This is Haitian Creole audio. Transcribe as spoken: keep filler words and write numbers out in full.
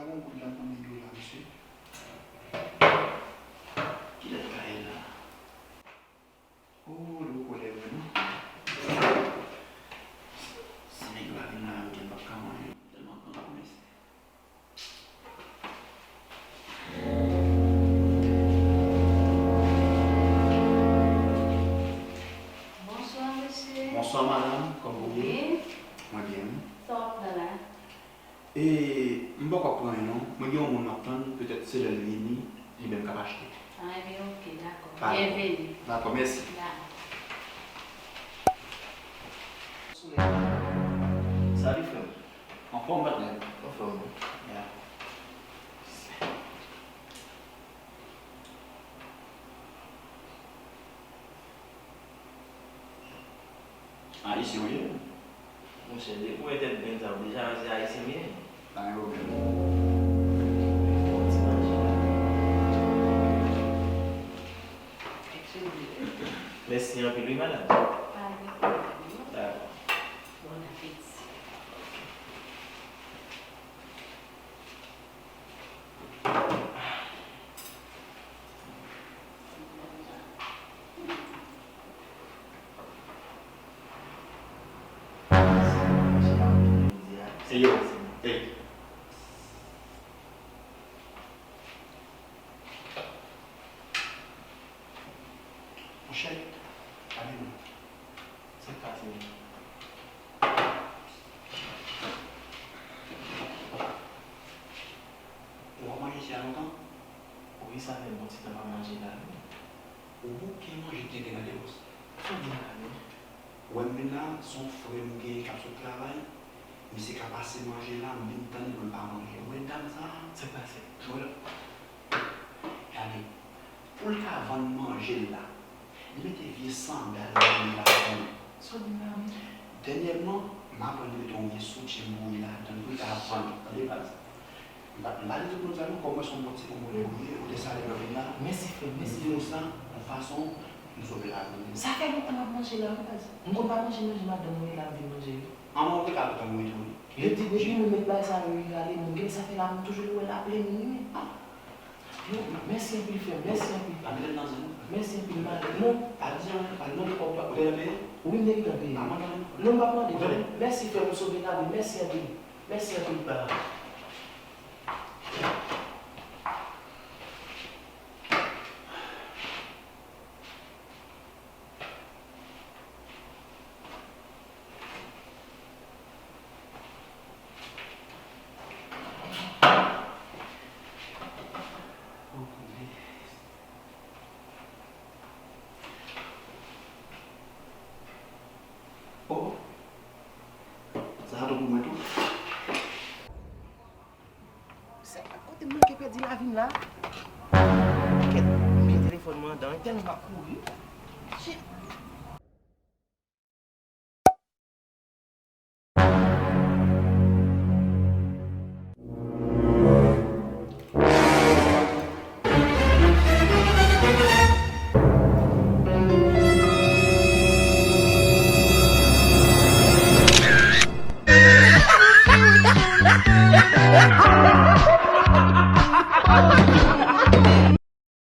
Yon kout la pou nèg yo la, mesye. Kilè l ka ye la? Oh, li poko leve non. Si nèg yo pa vin la, yo di m p ap ka manyen. Tèlman gran la pou mesye. Bonsoir, monsieur. Bonsoir, madame. Comment vous allez? Bien. Mwen byen. Sa w ap pran la? E, m poko ap pran anyen non. Mwen gen yon moun m ap tann, petèt se lè l vini, ebyen m kab achte. Ah, ebyen, ok, dakò. Byenveni. Dakò, mèsi. Dakò. Salut, frè m. Anfòm, patnè? Anfòm, wi. Ya. Ayisyen w ye? Monchè, depi w wè tèt grenn sa, w deja wè se ayisyen m ye. Pa gen pwoblèm. Mèsi anpil wi, madanm. Pa gen pwoblèm, non. Dakò. Bon apeti. Se yo. Ey. Monchè, gade non. Sa k pase? Ou pa manje isi a lontan? Wi, sa fè bon ti tan m pa manje la, wi. Ou bouke manje ki gen nan depòs. Sa w di la menm? Ou wè m vin la, se yon frè m genyen k ap sot travay. Misye ka pase manje la, m vin tann li pou l pa manje. Ou wè dam sa a? Sa k pase? Jwenn. Gade, pou l ka vann manje l la, li mete vye sandal nan men l la pou mwen. Sa w di la menm? Dènyèman, m aprann li mete yon vye soutyen bouyi ladan l pou l ka vann. Tande baz. M pa, m pa di tout moun sa non, kòm mwen se yon bon ti Kongolè ou ye, ou te salye nan peyi a. Mèsi frè m, mèsi. M di nou sa yon fason m sove lavi w. Sa fè lontan m ap manje la wi baz. M konn pa manje, manje madanm mwen la m vin manje wi. An mwen ou te ka lontan mwen tou wi. Yo di depi moun met bagay sa yo regale moun, gen sa fè la m toujou wè l aple m wi. Ah. Yo, mèsi anpil frè m, mèsi anpil. Pa mete l nan zen non. Mèsi anpil, m ale non. Pa di anyen, pa mande kòb ou te nan peye? Wi, m te gentan peye. Pa mande anyen. Non, m p ap mande non. Mèsi frè m, ou sove lavi m, mèsi anpil. Mèsi anpil pa. Oh, sa a tou pou mwen tou. Sèl kote m manke pèdi lavi m la. Kèt, m gen telefòn mwen anndan, tèlman m ap kouri.